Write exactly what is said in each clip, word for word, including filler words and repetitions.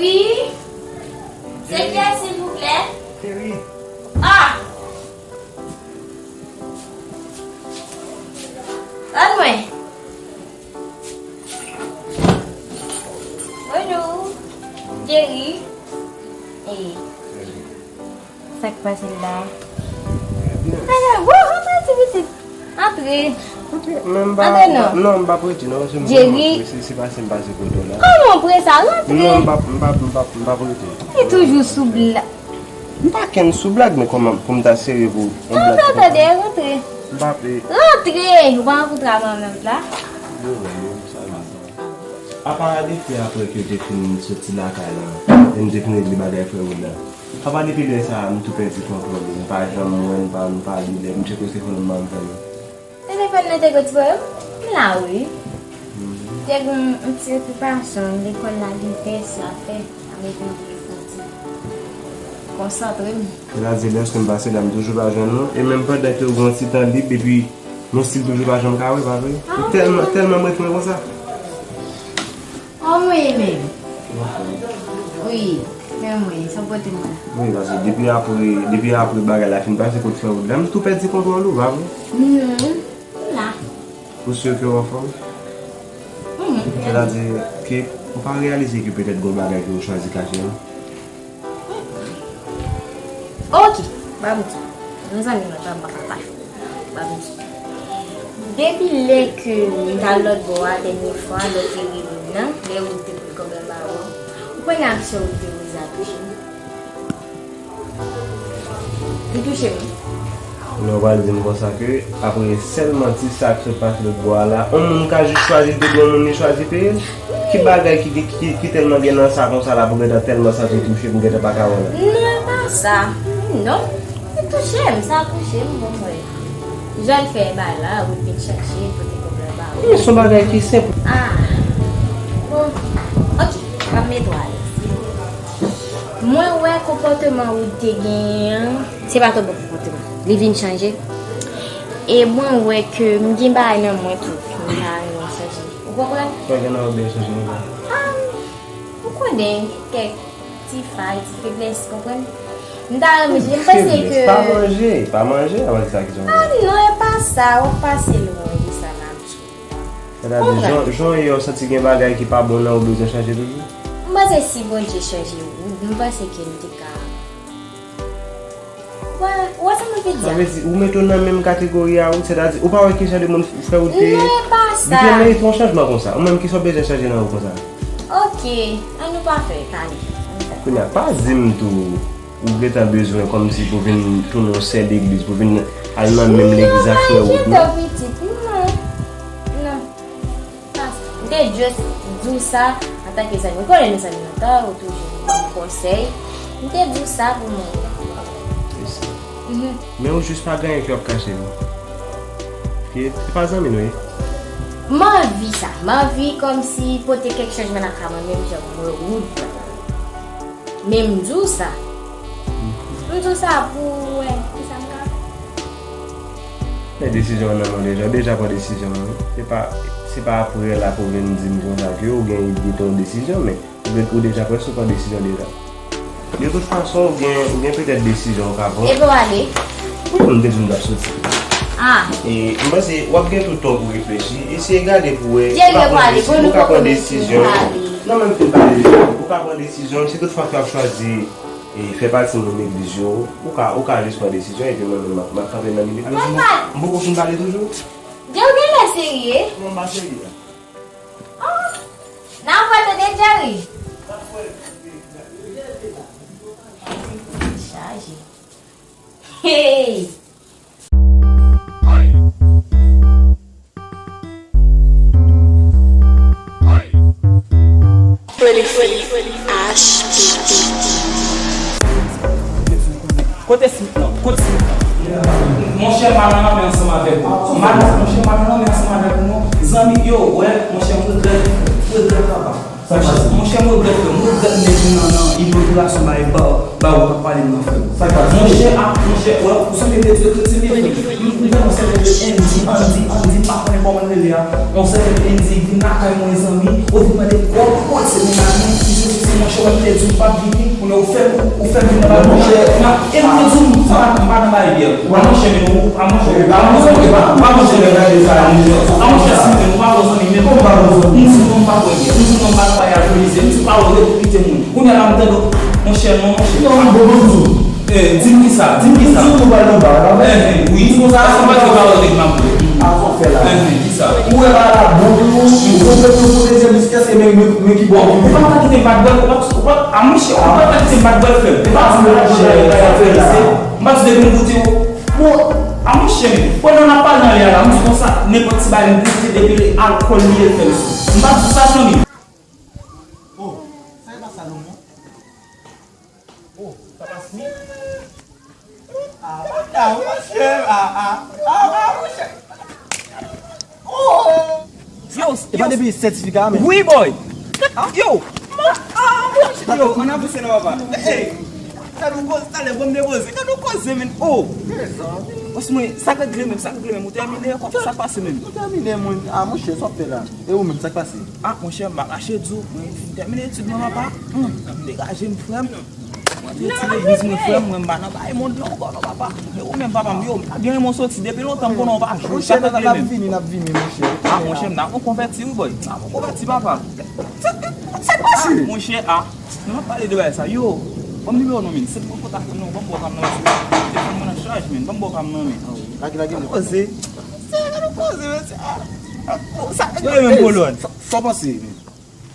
Wi. Se kiyès, silvouplè? Cheri. Ah! Rann mwen. Bonjou. Cheri. Ey. Sa k pase la? Ala, wou, antre ti pitit. Antre. Antre, men m pa, antre non. Non, m p ap rete non, paske m vrèman pre, se, se pase m pase kote w la. Kòman w pre sa? Rantre. Non, m p ap, m p ap, m p ap, m p ap rete. Li toujou sou blag. M pa kenn sou blag, men kòman pou m ta serye pou yon blag? Tande, tande, rantre. M p ap. Rantre! Ou pa rankontre avè mèt la? Yo, yo, sa va, sa va. Apa depi apre ke w te fin soti lakay la, e m te fin regle bagay frè Wood la. Apa depi lè sa a, m tou pèdi kontwòl li. M pa janm wè, m pa, m pa li lè. M tcheke telefòn nan, m pa janm wè. Telefòn nan te gen ti pwoblèm? M la wi. Te gen yon ti okipasyon, lekòl la gen tès a fè, m oblije fè yon ti konsantre m. Sètadi, lèske m pase la, m toujou pa jwenn ou, e menm pandan ke w gen yon ti tan lib, epi nou still toujou pa janm ka wè, pa vre? Ou tèlman, tèlman m ret mwen konsa. Anmwey menm. Wi, men mwen, sa w pote mwen la? Wi, paske depi apre, depi apre bagay la fin pase kot frè Wood la, m tou pèdi kontwòl ou, pa vre? Mhm, m la. Ou si ke w anfòm? Mhm. Sètadi ke ou pa reyalize ke petèt gen yon bagay ke ou chwazi kache, non? Ok, ba m di. Mezanmi, non, pa m pa ka pa. Ba m di. Depi lè ke m t al lòt bò a, dènye fwa, lè w te rele m nan, lè ou te pran kòb anba bò, ou konnen aksyon ou te poze a touche m. Li touche m. Lè w pral di m konsa ke, apre sèlman ti sa k sot pase lòt bò a la, yon moun ka jis chwazi l, depi yon moun li chwazi peye l? Ki bagay ki, ki, ki, ki tèlman gen nan sa konsa la pou gentan tèlman santi l touche, pou gentan pa ka wè l? Non, e pa sa. Non. Li touche m, sa touche m, bon, mwen. Jan l fè bay la, ou vin chèche, pote kòb la ba ou. Men se yon bagay ki senp. Ah. Bon. Ok, m ap mete w alèz. Mwen wè konpòteman ou te genyen an, se pa t yon bon konpòteman. Li vin chanje. E mwen wè ke m gen bagay nan mwen tou, m ta renmen chanje. Ou konprann? Sa gen nan ou byen chanje nan ou? Ah, ou konnen, kèk ti fay, ti feblès, konprann? M ta renmen chanje, m panse ke. Feblès, pa manje, pa manje, avan di sa ki jan. Ah non, e pa sa, w ap pase lwen de sa la. Sètadi, jan, jan w ye a, w santi gen bagay ki pa bon nan ou, bezwen chanje toujou? M panse si Bondye chanje ou, m panse ke m te ka. Wè, wè sa mwen vle di a? Sa vle di, ou mete w nan menm kategori a ou, sètadi, ou pa wè ki jan de moun frè ou te ye? Non, e pa sa. Li te merite yon chanjman konsa. Ou menm, kisa w bezwen chanje nan ou konsa? Ok, ann nou pa fè pale. Kounye a, pa di m tou, ou gentan bezwen kòmsi pou vin tounen yon sè legliz, pou vin al nan menm legliz ak frè Wood, non? Non, pa gentan pitit, non. Non. Pa sa. M te just di w sa antanke zanmi. Ou konnen nou zanmi lontan, ou toujou ban m konsèy. M te di w sa pou mwen. Mhm. Men ou jis pa gen anyen ke w ap kache, non. Ke se pa zanmi nou ye. M anvi sa. M anvi kòmsi pote kèk chanjman nan ka mwen menm jan mwen Wood. Men m di w sa. M di w sa pou w wè kisa m ka fè. Men desizyon an nan men w deja. Ou deja pran desizyon an, wi. Se pa, se pa apre la pou w vin di m konsa ke ou gen ide ton desizyon, men ou gen, ou deja prèske pran desizyon deja. De tout fason, ou gen, ou gen petèt desizyon ou ka pran. Epi w ale. Wi, m te di m t ap soti. Ah. E m panse w ap gen tout tan pou reflechi. Eseye gade pou w wè. Jerry, epa pran desi-, ou ka pran desizyon. Non, men m fin pale deja. Ou ka pran desizyon. Si tout fwa ke w ap chwazi e fè pati moun legliz yo, ou ka, ou ka jis pran desizyon, epi mwen menm, m ap, m ap kanpe nan limit mwen. M poko fin pale toujou. Jerry, ou genlè serye? Non, m pa serye. Oh! N ap wè tande, Jerry. Chaje. Hey! Prolific H P P. Kote Smith lan? Kote Smith lan? Monchè, m al nan lame ansanm avèk ou. M al, monchè, m al nan lame ansanm avèk ou, non. Zanmi, yo, wè, monchè, m regrèt, m regrèt, papa. Sa k pase? Monchè, m regrèt, frè m. M regrèt m mete w nan, nan inogirasyon bay ba, ba ou k ap pale m nan, frè m. Sa k pase? Monchè, a, monchè, wè, ou sonje de, de, de, de, de, m, m, m, yon sèten de Andy, Andy, Andy, m pa konnen kòman l rele a. Yon sèten Andy vin lakay mwen, zanmi, ou vin mande kòb, kòb se moun la, men, misye se, se, Ou menm te di w p ap vini, kounye ou fè, ou fè vin nan bagay. Monchè, e m te di w, sa pa, m pa nan bagay byè. A monchè, men ou, a monchè, ou pa bezwen, ou pa bezwen gade sa, monchè. A monchè, si men ou pa bezwen, men ou pa bezwen. M di non, m pa kwè byè. M di non, m pa kwè y ap realize. M di pawòl yo pou kite moun. Kounye a la, m tande, monchè, non, monchè. Non, bon, bon, bon. Eh, di m kisa, di m kisa. Di m nou pral nan bar la, eh, eh, wi. Di konsa, èske m pa di pawòl nèg m ap vre? A, sa w fè la. Eh, eh, kisa? Ou wè bagay la bon pou ou, ou konn fè pou ou pwoteje jiskaske men, men, men ki bò. Bon, ou pa ta kite m pa t bwè, ou pa, ou pa, a monchè, ou pa ta kite m pa t bwè, frè m. E pa di m pa t bwè, m pa t bwè, se, m pa di depi m goute, bon, a monchè, men, pandan n ap pale anlè a la, m di konsa, nenpòt ti bagay m goute, depi alkòl li ye, l fè m sou. M pa di sa, zanmi. Oh, sa e pa Salomon? Oh, sa pa Smith? Ah, monchè, ah, ah, ah, ah, monchè. Oh! Yo, e pa depi sètifika a, men. Wi, boy. Yo. Ah, monchè. Yo, ann avanse non, papa. Hey, sa nou koze, talè, bon, m depoze. Sa nou koze, men. Oh. Mezanmi. Bòs mwen, sa k regle menm, sa k regle menm. Ou tèmine, kòman sa k pase menm? Ou tèmine, mwen. Ah, monchè, sa w ap fè la? E ou menm, sa k pase? Ah, monchè, m pa kache di w, mwen fin tèmine etid mwen, papa. Hmm, m degaje m, frè m. Mwen te ti legliz mwen, frè m, mwen m pa nan bagay mond lan ankò non, papa. Men ou menm, papa m, yo, m ta byen renmen w soti depi lontan, m konnen w pa jwe. Monchè, n ap vini, n ap vini, monchè. Ah, monchè, m ta konvèti, wi, boy. M ta konvèti, papa. Sa k pase? Ah, monchè, ah. Nou ap pale de bagay sa. Yo, ban m nimewo w non, men. Se pou kontakte m non, ban m ba w ka m nan, paske telefòn mwen nan chaj, men. Ban m ba w ka m nan, men. Lage, lage, men. Koze. Se, gade koze, men. Se, ah, ah, sa, gade menm kolòn. Sa, sa w panse, men?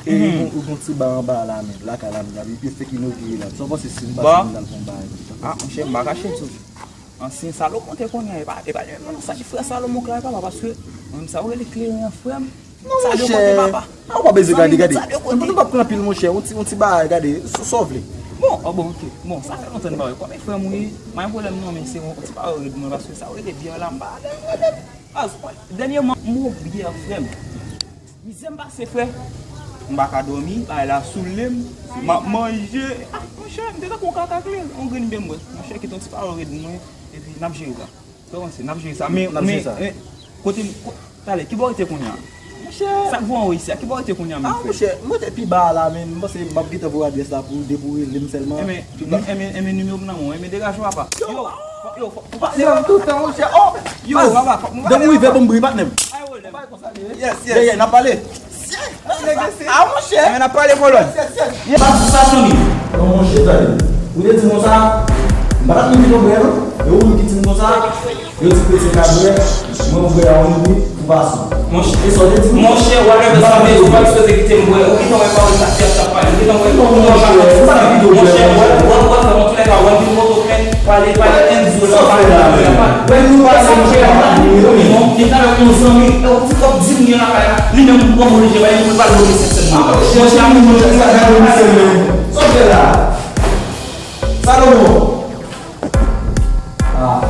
E, ou gon, ou gon ti ba anba la, men. Lakay la, men. Epi yo fèk inogire la. Sa w panse si m pase, m al fè yon bagay? Ah, monchè, m pa kache tou. Ansyen Salomon te konnen, e pa, e pa li menm non, sa ki frè Salomon k la, e papa, paske mwen menm sa yo rele kleren an, frè m. Non, monchè. Sa de kote, papa. Ah, ou pa bezwen gade, gade. Sa de kote. Nou p ap pran anpil, monchè. Yon ti, yon ti bagay, gade. Sa, sa w vle? Bon, oh, bon, ok. Bon, sa fè lontan n pa wè. Kòman frè m ou ye? M pa gen pwoblèm non, men se yon ti bagay rèd mwen, paske sa w rele byè la, m pa avè l, rele m. Dènyèman, m wè w byè, frè m. Mizè m pase, frè. M pa ka dòmi, bagay la soule m. M ap manje. Ah, monchè, m te tankou yon kaka kleren. Yon grenn byè m bwè. Monchè, kite yon ti pawòl rèd mwen. Epi n ap jere sa. Kòmanse, n ap jere sa. Men, men, men, kote m, ko-, talè, ki bò w rete kounye a? Monchè. Sa k voye w isi a? Ki bò w rete kounye a menm, frè? Ah, monchè, m rete pi ba a la, men m panse m ap gentan voye adrès la pou ou, depi w rele m sèlman. Enben, enben, enben, nimewo m nan men w. Enben, degaje w, papa. Yo, yo, fò, fò, fò, yo, pase la, tout tan, monchè. Oh, yo, papa, fò, depi w rive, bon, m bri, patnè m. Ay, wòl, Yes, yes. Yeah, yeah, n ap pale. Ah, monchè. Men n ap pale, kolòn. Yes, yes, yes. Pa di sa, zanmi. Non, monchè, tande. Ou te di m konsa, m pa t ap menm kite w bwè, non. E ou menm ki di m konsa, yo di pete ka bwè, mwen m bwè a yon minit pou pase. Monchè, e sa w te di m? Monchè, whatever sa w te di, ou pa t sipoze kite m bwè. Ou gentan wè pawòl sa fè ap pale. Ou gentan wè. Non, monchè, m pa t ap kite w bwè, monchè. Wè, wè, wè, antoulèka, wè, m vin poto plent. Pale, pale, Enzo, sa w fè la menm? Wè nou pale, monchè, m pa vini, wi. Non, e talè yon zanmi, e w ti kòb di m gen lakay la, li menm m pran move je, bay pou l pale move sèt sèt mwa. Monchè, monchè, sa gade misye menm. Sa w fè la? Salomon. Ah.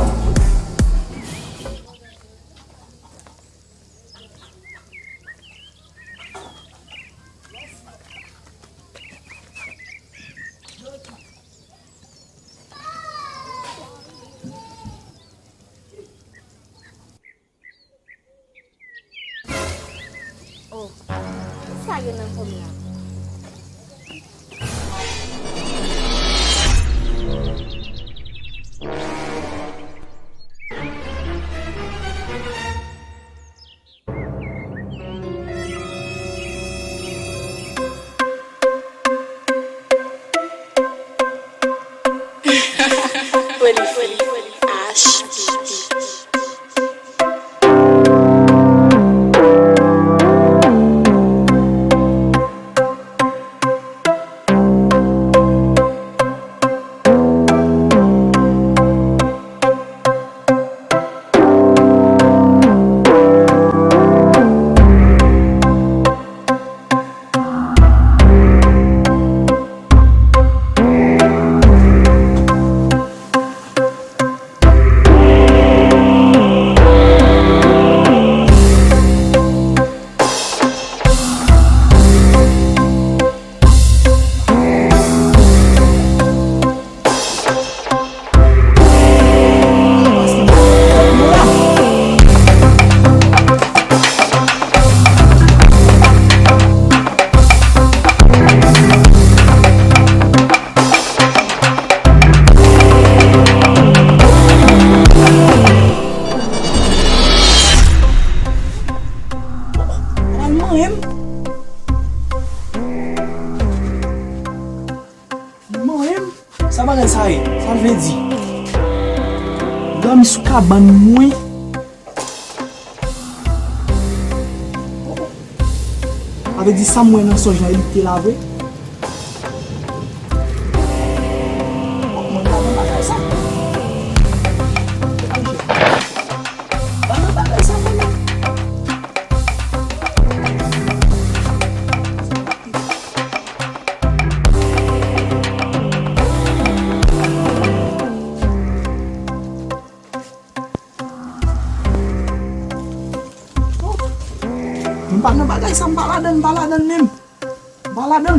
Oh, kisa gen nan fòm nan? Prolifique, H B B. Sa bagay sa ye? Sa l vle di? Dòmi sou kabann mwen? Sa vle di sa m wè nan sonj la, e li k te la vre? Mwen pa nan bagay sa. Pa nan bagay sa mwen menm. M pa nan bagay sa, m pa ladan, m pa ladan menm. M pa ladan.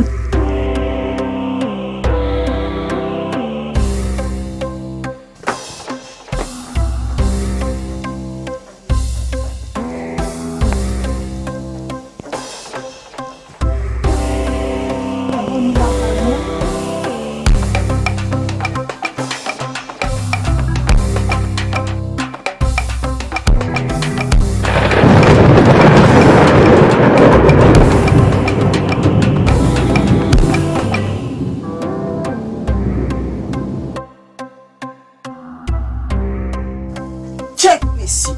Tchèk, mesye.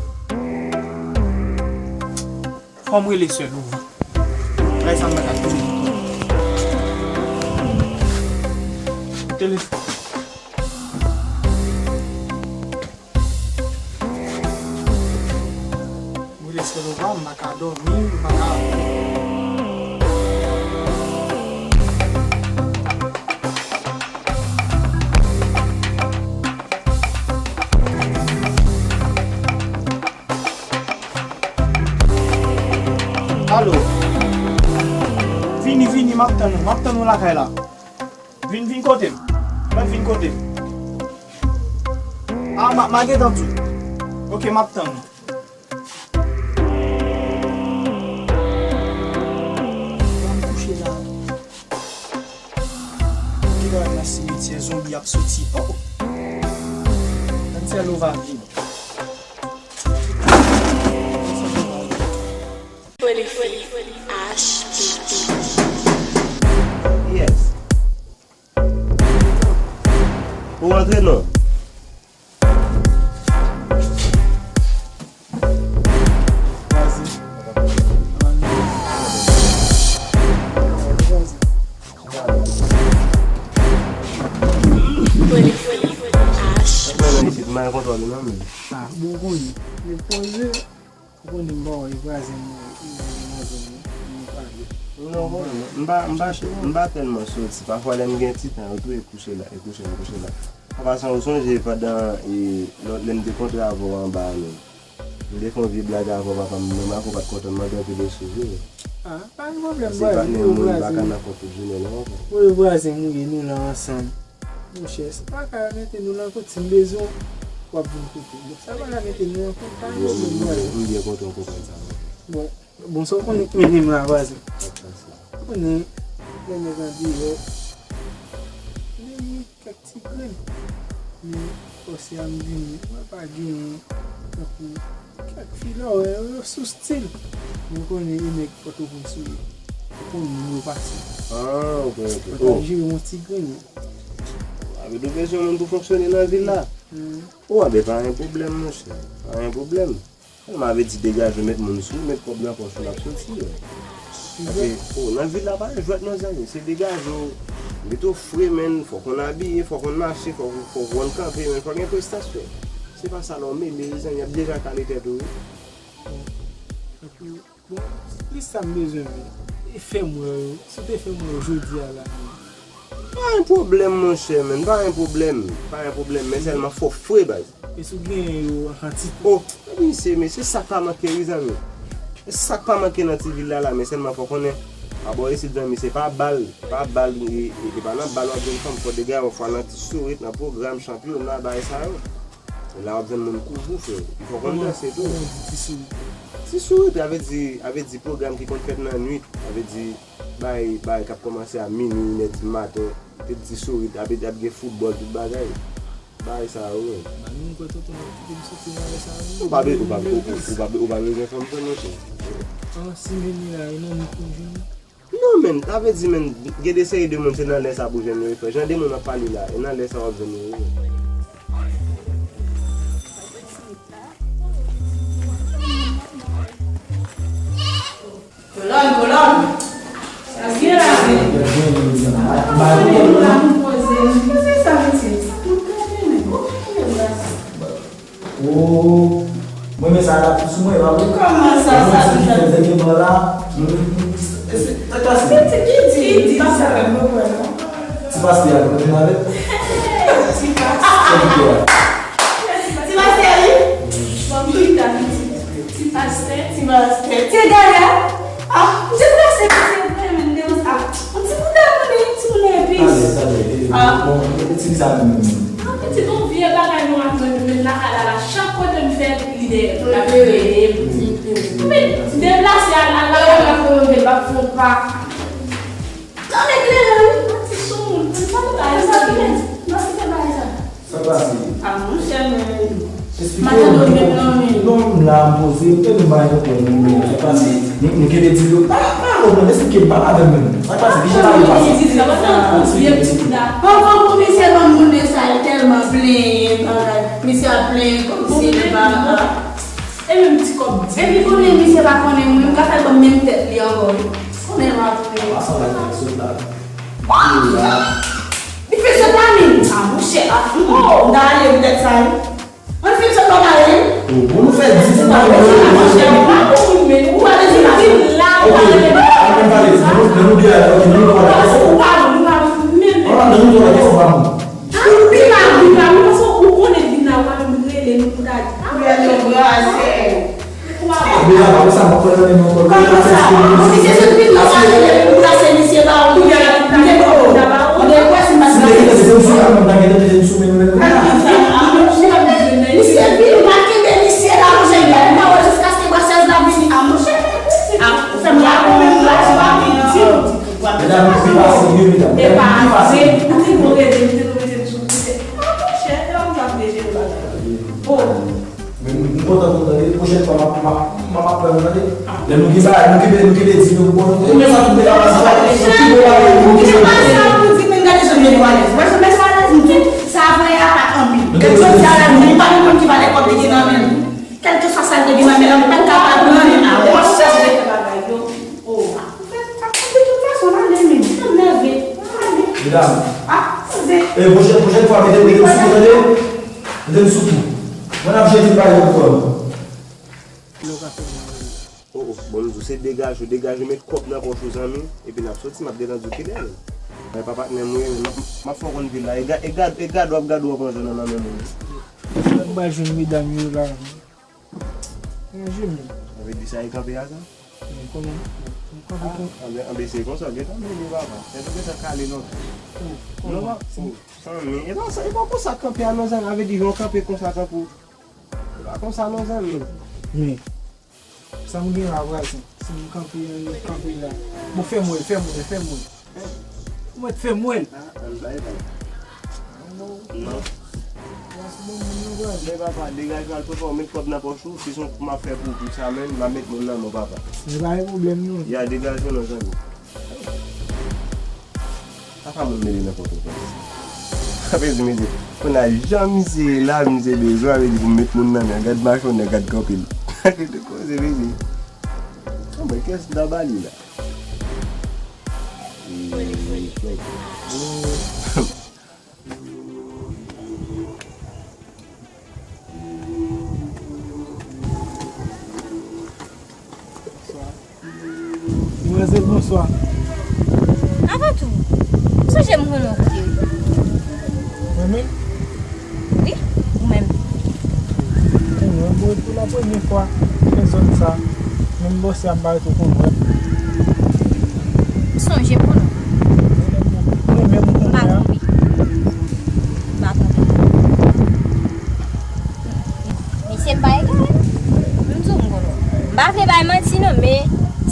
Fò m rele sè Lova. Bagay sa m pa ka tande. Telefòn. M rele sè Lova, m pa ka dòmi, m pa ka. Alo. Vini, vini, m ap tann ou. M ap tann ou lakay la. Vin, vin kote m. Mwen vin kote m. A, m a, m a gentan di w. Oke, m ap tann ou. Mwen kouche la. Gentan nan simityè, zonbi ap soti. Oh! Gad sè Lova vin. Yes. Ou rantre non. Mwen isit, m pa gen kontwòl ou non, men. Ah, bon, konnen. Men poze, ou konnen m pa wè, e vwazen mwen, e vwazen mwen, nou pale. Non, konnen, m pa, m pa, m pa tèlman soti. Pafwa, lè m gen ti tan, yo tou e kouche la, e kouche, e kouche la. An pasan, ou sonje pandan, e, lòt lè m te kontre avè w anba a menm. M te fè yon vye blag avè w, papa m, menm avè w pa t kontan, m mande anpil eskiz, wi. Ah, pa gen pwoblèm, vwazen, nou vwazen. Wi, vwazen, nou ye, nou la ansanm. Monchè, sa pa ka mete nou nan kont, si m bezwen w, w ap vin kote m. Donk, sa pa ka mete nou nan kont, pa gen pwoblèm, vwazen. M byen kontan w konprann sa, wi. Bon, bon, sa w konnen k mennen m la, vwazen. Ou konnen, lè nèg andeyò, li kèk ti grenn. Men, pòsè a m vini, mwen pa genyen, tankou, kèk fi la, w wè yo, yo sou stil. Mwen konnen e nèg Pòtoprens yo ye. Ou konnen moun yo pase. Ah, ok, ok. Mwen ta jere yon ti grenn. Avèk nou bezwen moun pou fonksyone nan vil la. Hmm. Oh, anben, pa gen pwoblèm, monchè. Pa gen pwoblèm. Sèlman avèti degaje w, met moun sou, met kòb nan pòch ou, n ap soti, wi. Paske, oh, nan vil la pa jwèt non, zanmi, se degaje w, mete w fre, menn, fò w konn abiye, fò w konn mache, fò, fò w konn kanpe, menn, fò w gen prestans, frè. Se pa sa la w mele, mezanmi, y ap deja kale tèt ou, wi. Bon, se plis sa m bezwen, men. E fè m wè yo. Si w te fè m wè yo jodi a la, men. Pa gen pwoblèm, monchè, menn. Pa gen pwoblèm. Pa gen pwoblèm, men sèlman fò w fre, baz. E si w genyen yo an kantite? Oh, men se, men se sa k pa manke, wi, zanmi. Se sa k pa manke nan ti vil la, la, men sèlman fò w konnen, pa bò isit, zanmi, se pa bal, pa bal, e, e, e pa nan bal w ap jwenn fanm, fò degaje w, fò nan ti sourit, nan pwogram, chanpyona, bagay sa yo. E la w ap jwenn moun kouvri w, frè. Fò w konn danse tou. Kòman di ti sourit? Ti sourit, sa vle di, sa vle di pwogram ki konn fèt nan nwit, sa vle di bagay, bagay k ap kòmanse a minwi, inè di maten, te di sourit, ap, ap gen foutbòl, tout bagay. Bagay sa yo, wi. Ba nou kwè tonton ap kite m soti nan lè sa yo. Ou pa be-, ou pa be-, ou, ou pa be-, ou pa bezwen fanm, frè, monchè. An, si menm la, e nan nwit nou jwenn li. Non, Non, men, sa vle di, men, gen de seri de moun, se nan lè sa pou jwenn yo, wi, frè. Jan de moun ap pale la, e nan lè sa w ap jwenn yo, wi. Kolòn, kolòn. Sa gen la, men. Mwen la pou poze. Poze sa, mesye. Mwen la. Oh, mwen men sa la sou mwen, pa vre? Kòman sa, sa ki fè dènye ban la? Ti pastè a, nou konn avè l? Ti pastè. Ti pastè, wi. Bon, ki ta, ti pastè. Ti pastè. Ti pastè. Ti gaya. Ah, ti pastè, ti pastè, men, men, ah, ti bouda, men, ti bouda, epis. Talè, talè, eh, ah, bon, ti sa, men, men. An pitit, yon vye bagay nou ap jwenn, men lakay la, la, chak kote m fè, li dèyè m, l ap veye m. Men, deplase al, al lakay la, pou mwen, l ap fè yon pa. Tande kleren, wi. Pati sou moun. Pati sou moun. Pati sou moun. Sa k pase? Ah, monchè, men. Esplike m. Madanm mwen menm nan men. Non, m la, m poze, m te vin bay yon pwen, men, men, sa k pase? Nou, nou kenbe di yo. Pa, pa, non, men, esplike m, pale avè m menm. Sa k pase? Ki jan bagay pase? Anvan pou misye ban moun de sa, li tèlman plenyen, bagay. Misye ap plenyen kòmsi li pa. E menm ti kòb di. Epi konnen misye pa konnen mwen, m ka fè l ban m menm tèt li ankò, wi. Konnen l ap plenyen. Ansanm ak nèg sot la. Li fè sot la menm. Ah, monchè, ah, oh, m ta ale poutèt sa, wi. Mwen fin sot la, m ale. Oh, bon, nou fè dis nan yon. Monchè, ou pa pou moun, men ou pa bezwen la. Ou pa bezwen la. Ok, ann pale, nan nou, nan nou de a, ok, nan nou twa la, kèson pa moun? Ou pa moun, ou pa moun, men. An, nan nou twa la, kèson pa moun? Ou pi mal, ou pi mal, ou paske ou konnen vin la, ou pa menm rele nou pou ta di. Ou fè nou brase. Ou pa bon. Deja, pa sa, mwen konnen menm ankò. Kòman sa? Misye sot vin la, ou pa rele nou pou brase misye ba ou. Ou gen la, ou gen la, ou gen la. Ou gen kwè si m pa si m te gentan se te m sou la, mwen ta gentan mete m sou men mwen. Misye vin, ou pa kenbe misye la, monchè, ou pa wè jiskaske brasèz la vini. Ah, monchè, ah, ou fè m la, ou menm la, ou pa vin. Medam, nou pi pa serye, medam. Medam, nou pi pa serye. Ou te bon rele m, te bon mete m sou kote. Ah, monchè, e la m t ap deje bagay. Oh. Men m, m kontan pou tande. Pwochèn fwa, m ap, m ap, m ap aprann, tande. Lè nou gen bagay, nou kenbe, nou kenbe di nou, bon, nou, men sa tout nèg ap pase, nou pi bon bagay, nou kenbe di nou. Sa pou di, men gade jan m jwenn yo alèz. Wè jan mesye alèz, m di, sa vre a pa anpil. Jodi a la, li pa menm konn ki valè kòb li gen nan men l. Kèlkeswa sa l te gen nan men l, li pa t ka pa pran li. Ah, wòch sa se te bagay yo. Oh. De tout fason, m ale, men. M nève. M ale. Medam. Ah, tande. E pwochèn, pwochèn fwa, mete, mete m sou kou, tande. Mete m sou kou. Mwen ap jete bagay yo pou kò nou. Kile w ka fè mwen? Oh, oh, bon, m di w, se degaje w, degaje w, met kòb nan pòch ou, zanmi, epi n ap soti, m ap gentan di w kilè, men. Men pa patnè m, wi, m ap, m ap fè w konn vil la. E gad, e gad, e gad w ap gade w ap rantre nan lanmè moun. Mwen bay jwenn medam yo la. Manje men. Sa vle di sa e kanpe a sa? Men kòman? Ou kanpe kon. Ah, anben, anben se konsa, gentan mele papa. Tèt ou gentan kale lontan. Oh, non, kòman? Papa, oh, zanmi, e pa sa, e pa konsa kanpe a non, zanmi, sa vle di jan w kanpe konsa tankou, e pa konsa non, zanmi. Men, sa m gen la vwazen, si m kanpe, m kanpe la. Bon, fè m wè, fè m wè, fè m wè. Ou mèt fè m wè l. Ah, ann bay, bay. Non. Bon, bon, bon, bon, bon. Men papa, degaje w al, papa, ou met kòb nan pòch ou, si se yon kou m ap fè pou ou, tout sa menm, m ap met moun nan men w, papa. Men pa gen pwoblèm, non. Ya, degaje w, non, zanmi. Papa, moun mele nan pòtoprens. Sa vle di, mesye, kounye a, jan misye ye la, misye bezwen, sa vle di pou m met moun nan men, gad machonè, gad kanpe l. Gade de koze, mesye. Anben, kiyès nan bali la? Demwazèl, bonswa. Avan tou, m sonje m konnen w kote wi. Mwen menm? Wi, ou menm. Mwen, mwen, pou la premye fwa, mwen zòn sa, menm bòs la, m pa tou konn wè. M sonje m konnen w. Mwen menm, ou konn wè. M pa konn. M pa konn. Mesye, m pa egare. M di w m konn wè w. M pa vle bay manti non, men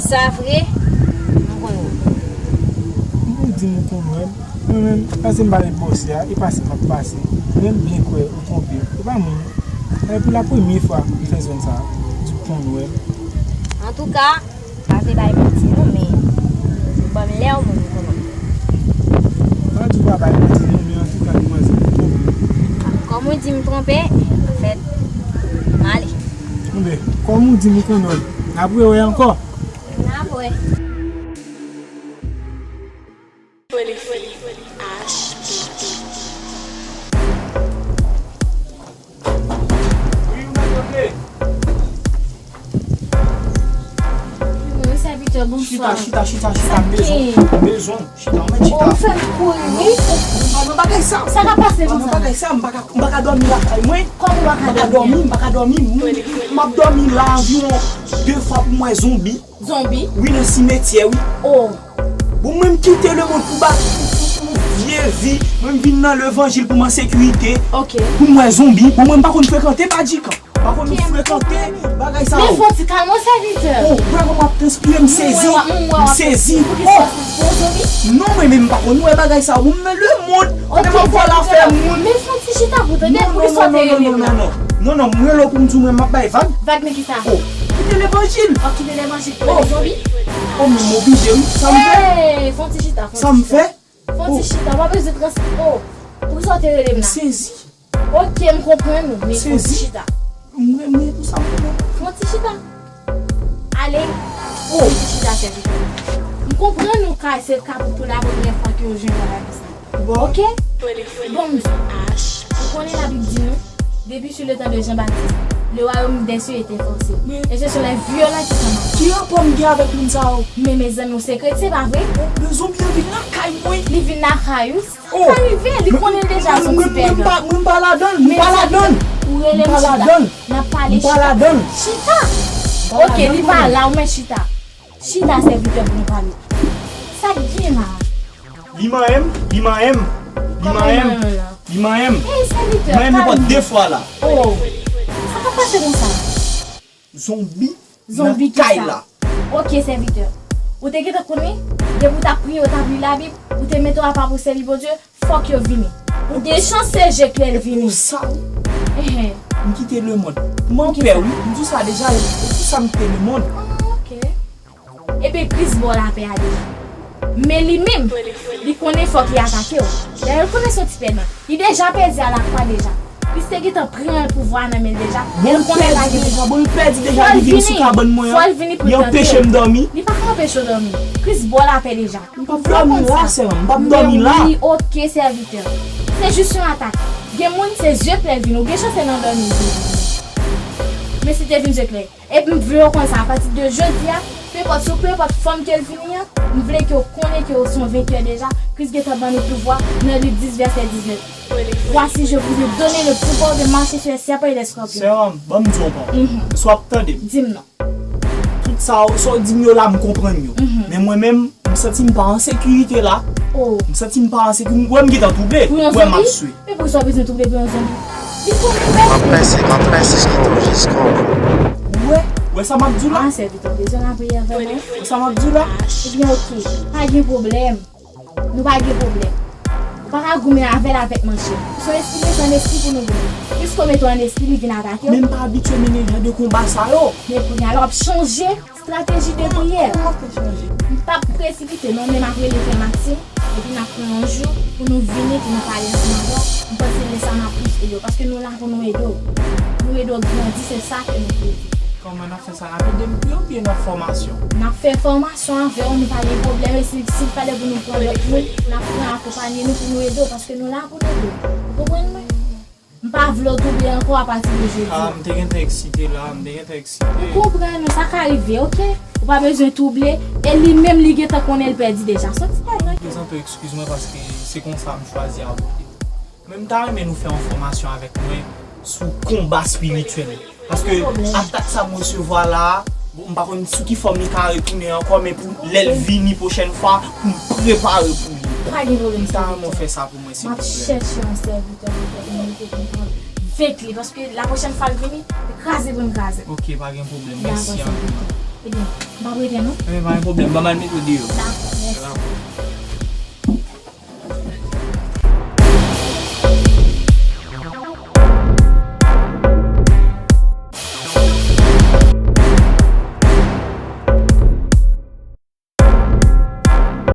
sa vre, m konn wè w. M pou di m ou konn wè m. Mwen menm, pase m pale bòs la, e pase m ap pase. Men m byen kwè ou twonpe m. E pa mwen. E pou la premye fwa m fè zòn sa a. Di w konn wè m. Antouka, pa vle bay manti non, men. Lè w moun ou konnen. Pa di w pa bay manti non, men antouka demwazèl ou twonpe. Kòm ou di m twonpe, anfèt, m ale. Enben, kòm ou di m ou konnen, n ap rewè ankò. N ap wè. Wi, ou mèt antre. Wi, sèvitè, bonswa. Chita, chita, chita, chita, m bezwen w. M bezwen w. Chita, ou mèt chita. Ou fè m kouri, wi. Non, non, non, bagay sa. Sa ka pase konsa? Bagay sa, m pa ka, m pa ka dòmi lakay mwen. Kòman ou pa ka dòmi? M pa ka dòmi, m pa ka dòmi. M, m ap dòmi la anviwon de fwa pou m wè zonbi. Zonbi? Wi, nan simetyè, wi. Oh. Bon, mwen, m kite lemonn pou ba, pou, pou, pou vye vi. Mwen, m vin nan levanjil pou m an sekirite. Ok. Pou m wè zonbi. Bon, mwen, m pa konn frekante Badjikan. M pa konn frekante bagay sa yo. Men fò ti kalm, sèvitè. Oh, wè, mwen, m ap transpire, m sezi. M sezi. Oh. Non, mwen, men m pa konn wè bagay sa yo. Bon, m nan lemonn. Ok, sèvitè. Men m ap fè l afè moun. Men fò ti chita pou tande, poukisa w te rele m la? Non, non, non, non, non. Non, non, mwen rele w pou m di w mwen m ap bay vag. Vag nan kisa? Oh, kite levanjil. W ap kite levanjil pou rele zonbi? Oh, men m oblije, wi. Sa m fè? Ey, fè yon ti chita, fè yon ti chita. Sa m fè? Fè yon ti chita, w pa bezwen trans-, oh, poukisa w te rele m la? M sezi. Ok, m konprann ou, men fè yon ti chita. M renmen pou sa m renmen. Fè yon ti chita. Ale, fè yon ti chita, sèvitè. M konprann ou ka, se ka pou, pou la premyè fwa ke w jwenn bagay konsa. Bon. Ok? Bon, m di, ou konnen Labib di nou, depuis sur le temps de Jean-Baptiste, le royaume des cieux était forcé. Men et ce sont les violents qui s'en emparent. Ki rapò m gen avèk moun sa yo? Men mezanmi, ou se kretyen, pa vre? Men zonbi an vin lakay mwen. Li vin lakay ou? Oh, sa rive, li konnen l deja se yon ti pègan. Mwen, mwen pa, mwen pa ladan l, mwen pa ladan l. Ou rele m chita. N ap pale chita. Chita. Ok, li pa la, ou mèt chita. Chita, sèvitè, pou nou pale. Sa k gen la? Li manyen m, li manyen m, li manyen m, li manyen m. Ey, sèvitè, kalme. Manyen m nenpòt de fwa la. Oh, sa k ap pase konsa? Zonbi nan kay la. Ok, sèvitè. Ou te gentan konnen, depi w t ap priye, w t ap li Labib, ou te mete w apa pou sèvi Bondye, fòk yo vini. Ou gen chans se je klè l vini. Sa wi. Enhen. M kite lemonn. M anpè wi. M di w sa deja, e pou sa m kite lemonn. Ah, ok. Ebyen, Kris ba w lapè a deja. Men li menm, li konnen fòk li atake w. Dayè, l konnen se yon ti pèdan. Li deja pèdi a lakwa deja. Kris te gentan pran pouvwa a nan men l deja. E l konnen l pa gen pouvwa. Bon, l pèdi deja, li vin sou kabann mwen an. Fò l vini pou l tante w. Li anpeche m dòmi. Li pa ka anpeche w dòmi. Kris ba w lapè deja. M p ap dòmi la, sè m, m p ap dòmi la. Men wi, ok, sèvitè. Se jis yon atak. Gen moun, se zye klè l vini. Ou gen chans se nan dòmi l vini. Men si te vin zye klè. Epi m vle w konn sa, apati de jodi a, penpòt sou penpòt fòm ke l vini an, m vle ke w konnen ke w se yon venkè deja. Kris gentan ban nou pouvwa nan Lik dis vèsè diznèf. Voici, je vous ai donné le pouvoir de marcher sur les serpents et les scorpions. Sè m, ban m di w yon bagay. Mhm. Èske w ap tande m? Di m non. Tout sa w, sa w di m yo la, m konprann yo. Mhm. Men mwen menm, m santi m pa an sekirite la. Oh. M santi m pa an sekirite. Ou wè m gentan twouble. Ou wè m ap swe. Men poukisa w bezwen twouble pou yon zonbi? Li konnen. M ap pèsekite w jiskobou. Ou wè? Ou wè sa m ap di w la? Ah, sèvitè, w bezwen lapriyè vrèman? Ou wè sa m ap di w la? Ebyen, ok. Pa gen pwoblèm. Nou pa gen pwoblèm. Ou pa ka goumen avè l avèk manchèt. Se yon espri, se an espri pou nou goumen. Piske w mete w an espri, li vin atake w. Men m pa abitye mennen jan de konba sa yo. Men kounye a la, w ap chanje. Estrateji de priyè. Kòman fè chanje? M p ap presipite non, men m ap rele frè Maxime, epi n ap pran yon jou pou nou vini, pou nou pale ansanm avè w. M panse lè sa a n ap plis ede w, paske nou la pou nou ede w. Nou ede w grandi, se sa ke nou vle di. Kòman n ap fè sa? N ap ede m priye oubyen n ap fòmasyon? N ap fè fòmasyon avè w, nou pa gen pwoblèm, e si, si l fale pou nou pran lòt moun, n ap pran akonpanye nou pou nou ede w, paske nou la pou nou ede w. Ou konprann mwen? M pa vle w twouble ankò apati de jodi a. Ah, m te gentan eksite la, m te gentan eksite. M konprann ou, sa ka rive, ok? Ou pa bezwen twouble, e li menm li gentan konnen l pèdi deja. Soti la, non? Prezante w, eskiz mwen, paske se konsa m chwazi abòde w. Men m ta renmen nou fè yon fòmasyon avèk mwen sou konba espirityèl. Paske atak sa m resevwa la a, bon, m pa konn sou ki fòm li ka retounen ankò, men pou lè l vini pwochèn fwa, pou m prepare pou li. Pa gen pwoblèm, sèvitè. M ta renmen w fè sa pou mwen, silvouplè. M ap chèche yon sèvitè pou fè pou mete avèk li, paske la pwochèn fwa l vini, li kraze pou n kraze. Ok, pa gen pwoblèm. Mèsi anpil. Ebyen, m p ap rete non. Ebyen, pa gen pwoblèm, ban m al mete w deyò. Dakò.